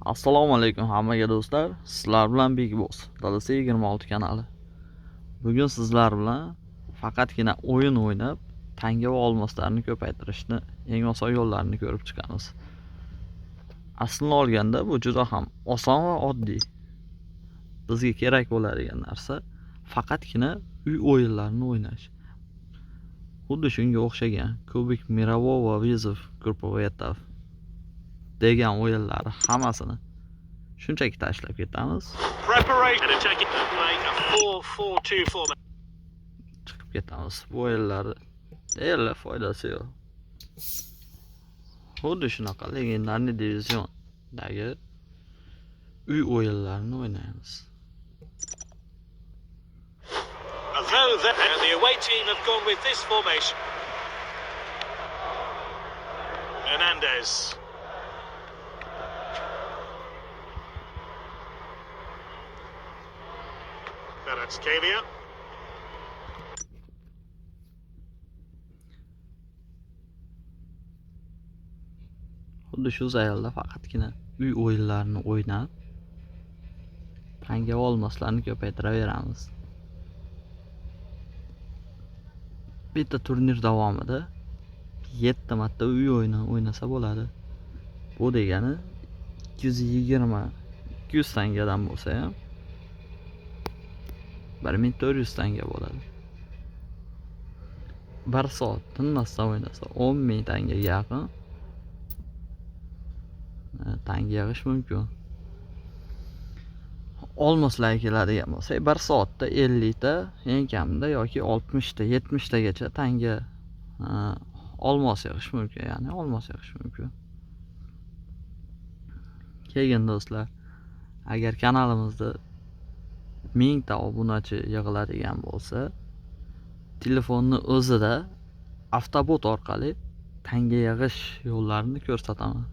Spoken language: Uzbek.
Assalomu alaykum hammaga do'stlar. Sizlar bilan Big Boss DLC 26 kanali. Bugun sizlar bilan faqatgina o'yin o'ynab, tanga va olmoslarni ko'paytirishni eng oson yo'llarini ko'rib chiqamiz. Aslini olganda bu juda ham oson va oddiy. Bizga kerak bo'ladigan narsa faqatgina uy o'yinlarini o'ynash. Xuddi shunga o'xshagan Kubik Мирового Вызов Групповой этап degan o'yinlari hammasini shunchaki tashlab ketamiz. Preparation and attacking to play a 4-4-2 format. Chiqib ketamiz. Bu o'yinlarni deyarli foydasi yo'q. Xuddi shunaqa легендарный diviziondagi uy o'yinlarini o'ynaymiz. Although the away team have gone with this formation. Hernandez. Kvaratskhelia. Xuddi shu zaylda faqatgina uy o'yinlarini o'ynab, tanga va olmoslarni ko'paytiraveramiz. Bitta turnir davomida 7 marta uy o'yini o'ynasa bo'ladi. Bu degani 220 200 tangadan bo'lsa ham 1400 tanga bo'ladi. 1 soat tinmasdan o'ynasa 10 000 tangaga yaqin tanga yig'ish mumkin. Olmoslarga keladigan bo'lsak, 1 soatda 50 ta eng kamida yoki 60 ta, 70 tagacha tanga olmos yig'ish mumkin, ya'ni olmos yig'ish mumkin. Keyin do'stlar, agar kanalimizda 1000 ta obunachi yig'iladigan bo'lsa, telefonni o'zida avtobot orqali tanga yig'ish yo'llarini ko'rsataman.